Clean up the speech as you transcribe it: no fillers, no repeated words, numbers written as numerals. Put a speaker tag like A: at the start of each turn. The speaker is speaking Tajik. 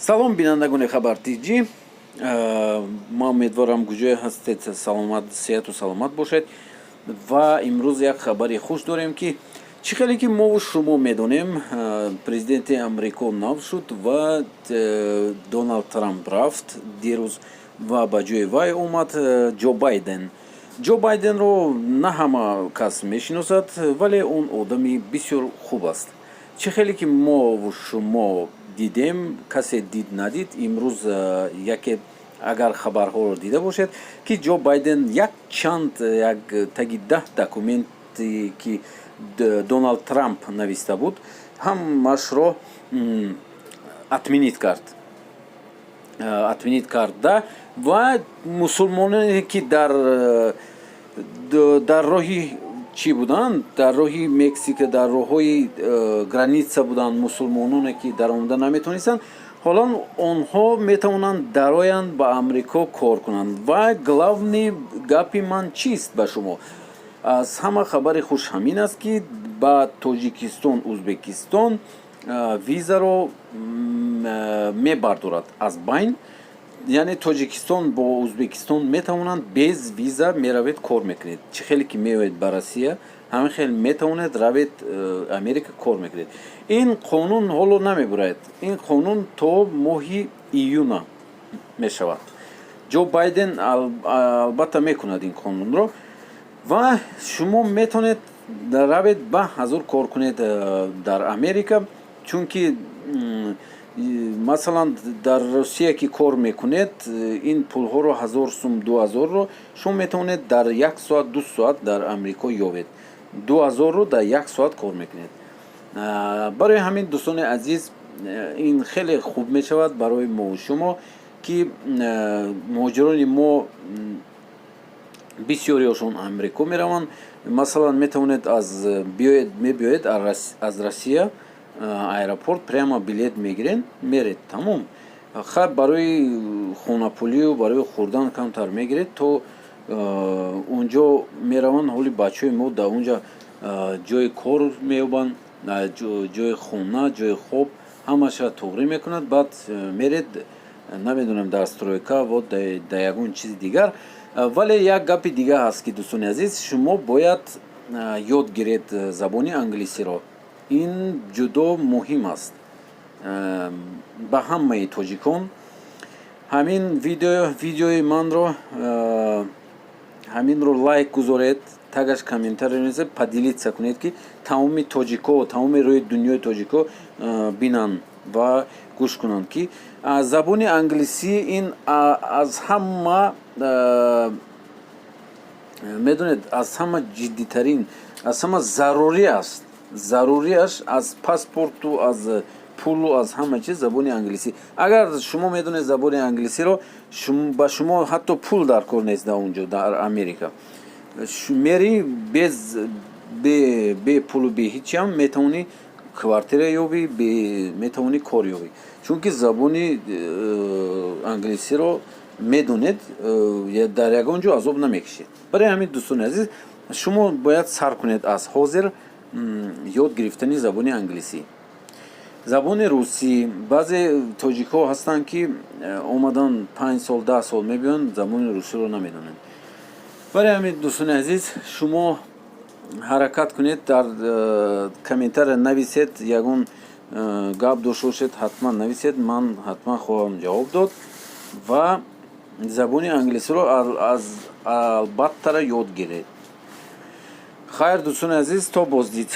A: Салом, бинандагони Хабар Тҷ. Ма умедворам, куҷое ҳастед, саломат, сеҳату саломат бошед. Ва имрӯз як хабари хуш дорем, ки чӣ хеле ки мову шумо медонем, президенти Амрико нав шуд ва Доналд Трамп рафт дирӯз ва ба ҷои вай омад Ҷо Байден. Ҷо Байденро на ҳама кас мешиносад, вале он одами бисёр хуб аст. Чӣ хеле ки мову шумо дидем, касе дид, надид, имрӯз яке агар хабарҳоро дида бошед, ки Ҷо Байден як чанд, як таги 10 документе, ки Доналд Трамп нависта буд, ҳамашро отменить кард, отменить карда ва мусулмононе, ки дар роҳи чӣ буданд, дар роҳи Мексика, дар роҳҳои граница буданд, мусулмононе, ки даромада наметавонистанд, ҳоло онҳо метавонанд дароянд, ба Амрико кор кунанд. Ва главный гапи ман чист ба шумо? Аз ҳама хабари хуш ҳамин аст, ки ба Тоҷикистон, Ӯзбекистон визаро мебардорад аз байн. Яъне Тоҷикистон бо Ӯзбекистон метавонанд без виза меравед, кор мекунед. Чӣ хеле ки меоед ба Россия, ҳамин хел метавонед равед Америка, кор мекунед. Ин қонун ҳоло намебурад, ин қонун то моҳи июна мешавад. Ҷо Байден албатта мекунад ин қонунро ва шумо метавонед равед, ба ҳазур кор кунед дар Америка. Чунки, масалан, дар Русия ки кор мекунед, ин пулҳоро, 1000 сум, 2000-ро шумо метавонед дар як соат, 2 соат дар Амрико ёбед. 2000-ро дар як соат кор мекунед. Барои ҳамин, дӯстони азиз, ин хеле хуб мешавад барои мо шумо, ки муҳоҷирони мо бисёриҳошон Амрико мераванд. Масалан, метавонед аз биёед, мебиёед аз Россия, аэропорт прямо билет мегирен, меред, тамом. Хай, барои хонапулию барои хӯрдан камтар мегиред, то унҷо мераванд. Ҳоли бачаҳои мо дар унҷа ҷои кор меёбанд, ҷои хона, ҷои хоб, ҳамаша туғрӣ мекунад. Баъд меред, намедонам, дар стройка во дар ягон чизи дигар. Вале як гапи дига ҳаст, ки, дӯстони азиз, шумо бояд ёд гиред забони англисиро. Ин ҷудо муҳим аст ба ҳамаи тоҷикон. Ҳамин видеои манро, ҳаминро лайк гузоред, тагаш комментарий нависед, поделиться кунед, ки тамоми тоҷико, тамоми рӯи дунёи тоҷико бинанд ва гӯш кунанд, ки забони англисӣ ин аз ҳама, медонед, аз ҳама ҷиддитарин, аз ҳама зарурӣ аст. Заруриаш аз паспорту, аз пулу, аз ҳама чиз забони англисӣ. Агар шумо медонед забони англисиро, ба шумо ҳатто пул дар кор нест. Дар он ҷо, дар Америка мери, без бе пулу бе ҳичиам метавонӣ квартира ёбӣ, метавонӣ кор ёбӣ, чунки забони англисиро медонед, дар ягон ҷо азоб намекашед. Барои ҳамин, дӯстони азиз, шумо бояд сар кунед аз ҳозир ёд гирифтани забони англисӣ, забони русӣ. Баъзе тоҷикҳо ҳастанд, ки омадан 5 сол, 10 сол мебиёнд, забони русиро намедонанд. Барои ҳамин, дӯстони азиз, шумо ҳаракат кунед, дар комментария нависед. Ягон гап дошта бошед, ҳатман нависед, ман ҳатман хоҳам ҷавоб дод. Ва забони англисиро аз албаттара ёд гиред. Хайр, дӯстони азиз, то боздид.